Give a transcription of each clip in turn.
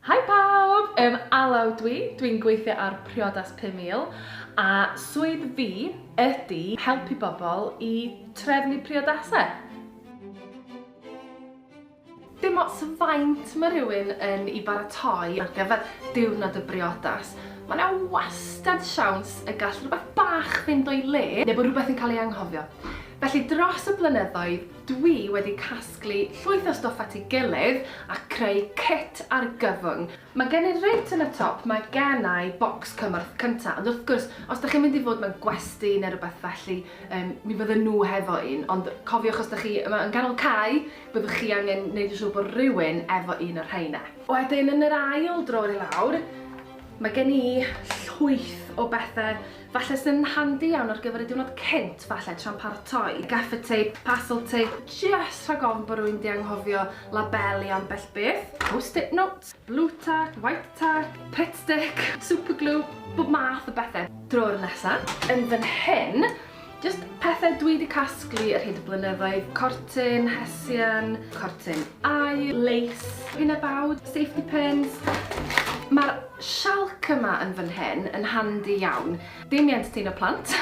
Hi pawb! Um, Alaw dwi, dwi'n gweithio ar Priodas 5000 a swydd fi ydy helpu bobl i trefnu priodasau. Dim ots faint mae rhywun yn ei baratoi ar gyfer diwrnod y briodas, mae yna wastad siawns y gall rhywbeth bach fynd o'i le neu bod rhywbeth yn cael ei anghofio. Felly dros y blynyddoedd dwi wedi casglu llwyth o stwff at ei gilydd a creu cit argyfwng. Mae gen i reit yn y top, mae gen i bocs cymorth cynta, ond wrth gwrs, os da chi'n mynd i fod mewn gwesty neu rhywbeth felly, um, mi fydden nhw hefo un, ond cofiwch os da chi yma yn ganol cae, byddwch chi angen neud yn siŵr bod rhywun efo un o'r rheina. Wedyn yn yr ail drôr i lawr, mae gen i llwyth o bethau falle sy'n handi iawn ar gyfer y diwrnod cynt falle tra'n paratoi. Gaffer tape, parcel tape, just rhag ofn bod rhywun di anghofio labelu ambell beth. Post-it notes, blue tack, white tack, pit stick, super glue, bob math o bethau. Drôr nesa, yn fan hyn, Jyst pethau dwi 'di casglu ar hyd y blynyddoedd, cortyn, hesian, cortyn aur, lace, pinnau bawd, safety pins. Mae'r sialc yma yn fan hyn yn handi iawn. Dim i entertaino plant,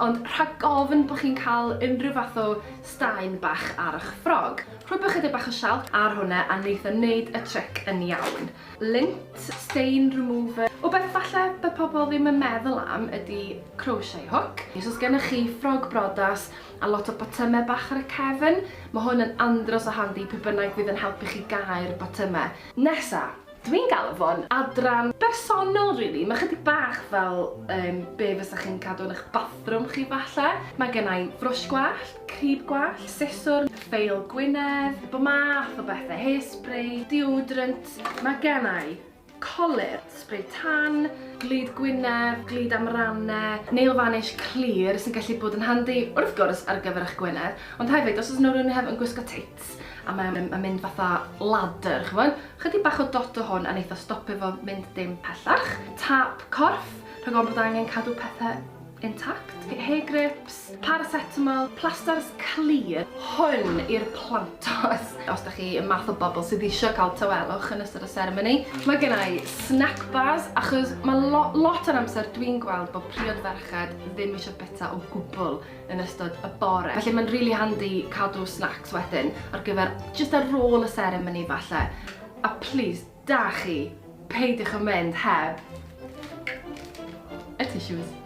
ond rhag ofn bod chi'n cael unrhyw fath o staen bach ar eich ffrog. Rhwybwch chydig bach o sialc ar hwnna a neith o wneud y tric yn iawn. Lint, stain remover. Wbeth falle bydd pobl ddim yn meddwl am ydy crochet hook. Os oes gennych chi ffrog brodas a lot o botymau bach ar y cefn, mae hwn yn andros o handi pe bynnag fydd yn helpu chi gau'r botymau. Nesa, dwi'n galw fo'n adran bersonol rili, mae chydig bach fel um, be fysa chi'n cadw yn eich bathroom chi falle. Mae gen i frwsh gwallt, crib gwallt, siswrn, ffeil gwinedd, bob math o bethau, hairspray, deodorant. Mae gen i colur, spray tan, glud gwyneb, glud amrannau, nail varnish clir sy'n gallu bod yn handi wrth gwrs ar gyfer eich gwyneb, ond hefyd os oes yna rhywun hefyd yn gwisgo tights a mae'n ma mynd fatha ladder, chymod? Chydig bach o dot o hwn a neith o stopio fo mynd dim pellach. Tap corff, rhag ofn bod angen cadw pethau intact. Hair grips, paracetamol, plastars clir, hwn i'r plantos. Os da chi y math o bobl sydd eisiau cael tawelwch yn ystod y seremoni. Mae gen i snack bars, achos mae lo lot o'r amser dwi'n gweld bod priod ferched ddim eisiau bita o gwbl yn ystod y bore. Felly mae'n rili really handi cadw snacks wedyn ar gyfer just ar ôl y seremoni falle. A please, da chi, peidiwch yn mynd heb y tissues.